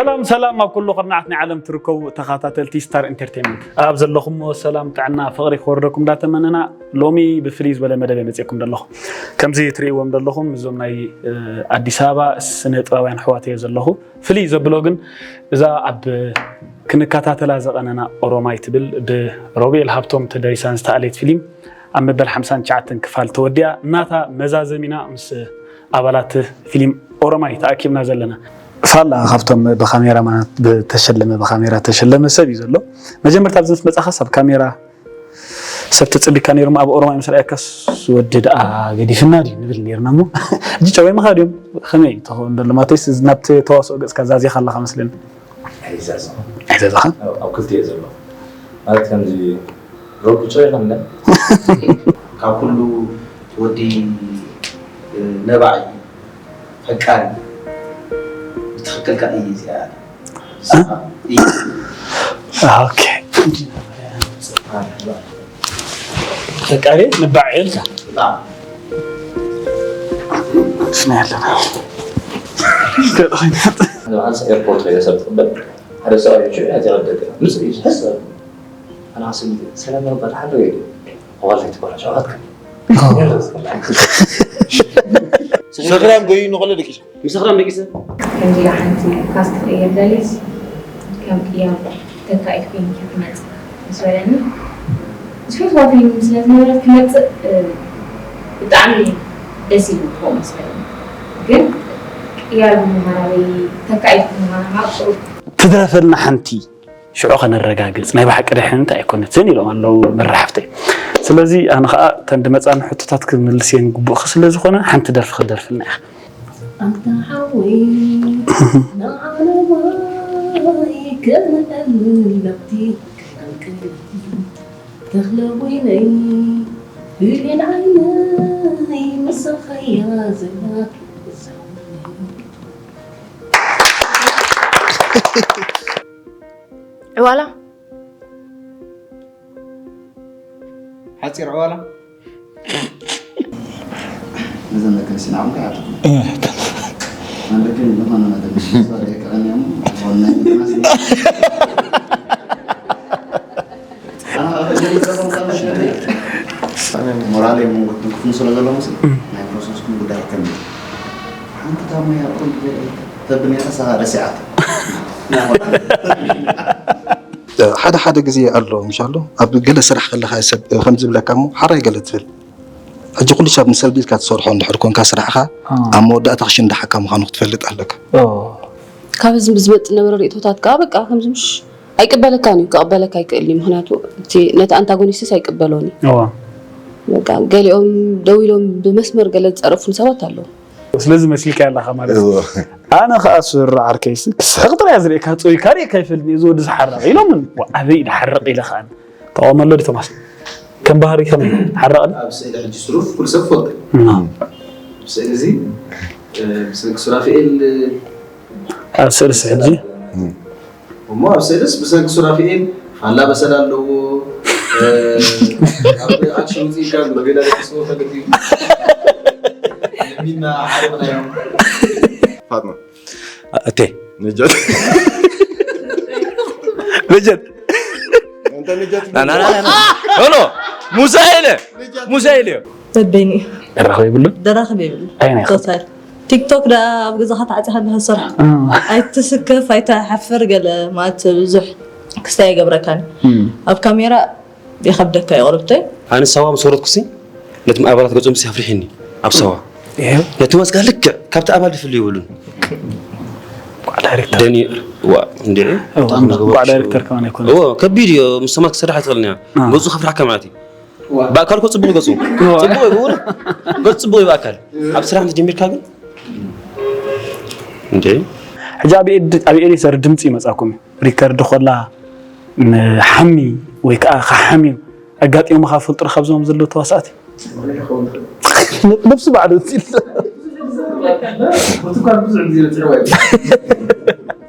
ሰላም ሰላም፣ ኣብ ኩሉ ኩርናዓት ናይ ዓለም ትርከቡ ተኸታተልቲ ስታር ኢንተርቴይንመንት፣ ኣብ ዘለኹምዎ ሰላም፣ ጥዕና፣ ፍቕሪ ክወርደኩም እንዳተመነና፣ ሎሚ ብፍልይ ዝበለ መደብ እየ መፂኤኩም ዘለኹ። ከምዚ ትርእይዎም ዘለኹም፣ እዞም ናይ እ፣ ኣዲስ ኣበባ ስነ ጥበባውያን ኣሕዋት እየ ዘለኹ። ፍልይ ዘብሎ ግን፣ እዛ ኣብ ክንከታተላ ዝቐነና ኦሮማይ ትብል፣ ብሮቤል ሃብቶም ተደሪሳን ዝተኣለየት ፊልም፣ ኣብ መበል ሓምሳን ትሽዓተን ክፋል ተወዲኣ፣ ናታ መዛዘሚና ምስ ኣባላት ፊልም ኦሮማይ ተኣኪብና ዘለና። ፋላ ካብቶም ብካሜራ ማለት ብተሸለመ፣ ብካሜራ ተሸለመ ሰብ እዩ ዘሎ። መጀመርታ ኣብዚ ምስ መጻኻስ ኣብ ካሜራ ሰብ ተጸቢካ ነይሩ፣ ኣብ ኦሮማይ ምስ ረኣየካስ ወዲ ደኣ ገዲፍና ድዩ ንብል ነይርና እሞ፣ ሕጂ ጨወይ ምኻ ድዮም? ከመይ ትኸውን ዘሎ? ማለተይስ ናብቲ ተዋስኦ ገጽካ ዛዚኻ ኣለኻ መስለኒ። ኣይዛዝኹ። ኣይዛዝኻ? ኣብ፣ ኣብ ክልተ እየ ዘሎ። ማለት ከምዚ ሮኪ ጨው ይኸምለ። ካብ ኩሉ ወዲ፣ እ፣ ነባዒ ፈቃሪ ብትኽክል ከኣ እዩ እዚኣ። እ? እዩ። ኦኬ። ፈቃሪ ነባዒ ኢልካ። ስና ያለና። ንባዕልስ ኤርፖርት ከይደ ሰብ ትቕበል። ሓደ ሰብኣይ እዩ፣ ሽዑ እያ እዚኣ ደገ። ምስ እዩ ዝሕዝ። ኣነ ኣሰሊጠ፣ ሰላም ያው በል፣ ሓደው የለ። ዋላ ይትበላ፣ ሸውሃት ከ። ሰኽራም ጎይ ንኸሎ ደቂሰ። ምስ ሰኽራም ደቂሰ። ከምዚ ኢላ ሓንቲ ካስት ክቕይር ደልየስ፣ ከም ቅያር ተካኢት ኮይንኪ ክመጽእ ምስ በለኒ፣ ዝፈትዋ ፊልም ስለ ዝነበረት ክመጽእ፣ እ፣ ብጣዕሚ ደስ ኢሉ ክኸውን ምስ በለኒ። ግን ቅያር ብምዃና ወይ ተካኢት ብምዃና ከዓ ቁሩብ ትድረፈልና ሓንቲ ሽዑ ከነረጋግጽ፣ ናይ ብሓቂ ድሕን እንታይ ኣይኮነትን ኢሎም ኣለዉ መራሕፍተይ። ስለዚ ኣነ ኸኣ እተን ድመጻኒ ሕቶታት ክምልስ እየን ግቡእኺ ስለ ዝኾነ፣ ሓንቲ ደርፊ ክደርፍልና ኢኻ። ኣንታ ሓወይ፣ ንዓለማይ ከመልለብቲ ክናንቅል፣ ተኽለ ወይነይ፣ ብሌን ዓይነይ፣ ምሳኸያ ዘላ እዛ ዕዋላ። ሓጺር ዕዋላ። ነዘን ደቂ ኣንስትዮ ንዓኹም ከይኣተኹም። ኣነ ግን ዝኾነ ነገር ምስ ባል የቀንዮም፣ ዝኾነ ናይ ምክናስ ኣነ ኣብ ገለ ይጸበም ካብ ሽነተይ። ሞራለይ መንጎትኩም ክፍኑ ስለ ዘሎ፣ ምስ ናይ ፕሮሰስኩም ጉዳይ ከም ሓንቲ ታማ እያ፣ ቁሩብ ገለ ተብኔታ ሰኻ ደሲዓት። ሓደ ሓደ ግዜ ኣሎ፣ ምሻሎ፣ ኣብ ገለ ስራሕ ከለኻ ሰብ ከም ዝብለካ እሞ፣ ሓራይ ገለ ትብል። ሕጂ ኩሉ ሰብ ንሰብ ኢልካ ትሰርሖ እንድሕር ኮንካ ስራሕኻ፣ አ። ኣብ መወዳእታ ክሽንዳሓካ ምዃኑ ክትፈልጥ ኣለካ። ኦ። ካብ ህዝቢ ዝመጽእ ነበረ ርእይቶታት ከኣ፣ በቃ፣ ከምዚ ምሽ ኣይቅበለካን እዩ፣ ክቕበለካ ኣይክእልን እዩ። ምኽንያቱ፣ እቲ፣ ነቲ ኣንታጎኒስትስ ኣይቅበሎን እዩ። እዋ። በቃ፣ ገሊኦም ደው ኢሎም ብመስመር ገለ ዝጸረፉን ሰባት ኣለዉ። ስለዚ መስልካ ኣለኻ ማለት እዩ። እዎ። ኣነ ኸኣ ስረ ዓርከይስ ክስሕቕ ጥራይ ዝርእየካ፣ ጾይካ ርእየካ ኣይፈልጥን እየ፣ እዚ ወዲ ዝሓረቕ ኢሎምን። ዋ፣ ኣበይ ድሓርቕ ኢለ ኸኣ። ተቃውሞ ኣሎ ድዩ ቶማስ? ከም ባህሪ ከመይ ሓራቕ ድዩ? ኣብ ስእሊ ሕጂ ስሩፍ ኩሉ ሰብ ፈልጥ። እም። ኣብ ስእሊ እዚ፣ እ፣ ብሰንኪ ሱራፌል፣ ኣብ ስእልስ ሕጂ? እም። እሞ ኣብ ስእልስ ብሰንኪ ሱራፌል ፋላ በሰል ኣለዎ። እ፣ ኣብ ኣክሽን ውፅኢት ካብ መገዳ ደቂስዎ ተገዲሉ። ለሚና ዓረቕናዮም። ፋጥማ። እቴ። ነጃት። ነጃት። ኣንተ ነጃት። ና፣ ና፣ ና፣ ና፣ ና። ኖ፣ ኖ። ሙሳ ኢለ። ነጃት። ሙሳ ኢለ። በበይኑ እዩ። ደራኸብ ይብሉ? ደራኸብ ይብሉ። ኣይ፣ ናይ ቶታል። ቲክቶክ ደኣ ኣብ ገዛኻ ተዓጺኻ ኣለኻ ትሰርሖ። እ። ኣይትስከፍ፣ ኣይትሓፍር ገለ ማለት ብዙሕ ክስታይ ኣይገብረካን። እም። ኣብ ካሜራ ይኸብደካ እዩ ቁርብተይ። ኣነ ሳዋ ምስ ወረድኩሲ ነቲ ኣባላት ገጾም ሲ ኣፍሪሕኒ ኣብ ሳዋ። እየ። ነቲ ወዝጋ ልክዕ ካብቲ ኣባል ድፍሊ ይብሉን። ቋዕ ዳይሬክተር። ደኒ-፣ ዋ፣ እንዴ? እዎ፣ ብጣዕሚ ቋዕ ዝገበርኩ ዳይሬክተር ከማን ኣይኮነን። እዎ፣ ከቢድ እዩ። ምስ ተማት ክሰርሕ ኣይትኽእልን እያ። አ። ገጹ ከፍርሓካ ማለት እዩ። ዋ። ብኣካል እኮ ጽቡቕ ገጹ። ዋ። ጽቡቕ እዩ ብእውነት። ገጹ ጽቡቕ እዩ ብኣካል። ኣብ ስራሕ ምስ ጀሚርካ ግን፣ እንዴ? ሕጂ ኣብ ኤድ-፣ ኣብ ኤሌዘር ድምጺ ይመጻኩም እዩ። ሪከርድ ኾላ ንሓሚ ወይ ከዓ ክሓምዩ ኣጋጢሙኻ ፈልጡ ዶ ካብዞም ዘለዉ ተዋሳእቲ? ነብሲ ባዕሉ እቲ እኳ ብዙሕ ግዜ በፂሕዋ እዩ።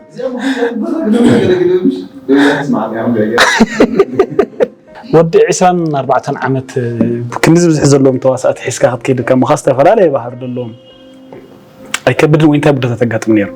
እዚኣ ምኽንያት ብዙሕ ግዜ ገለ ግዜ ምሽ ደውላ ትስማዕ እያ። ወዲ ዕስራን ኣርባዕተን ዓመት ክንዲ ዝብዝሕ ዘለዎም ተዋሳእቲ ሒዝካ ክትከይድ ከሞኻ ዝተፈላለየ ባህሪ ዘለዎም ኣይከብድን ወይ እንታይ ብድሆታት ኣጋጥም ነይሩ?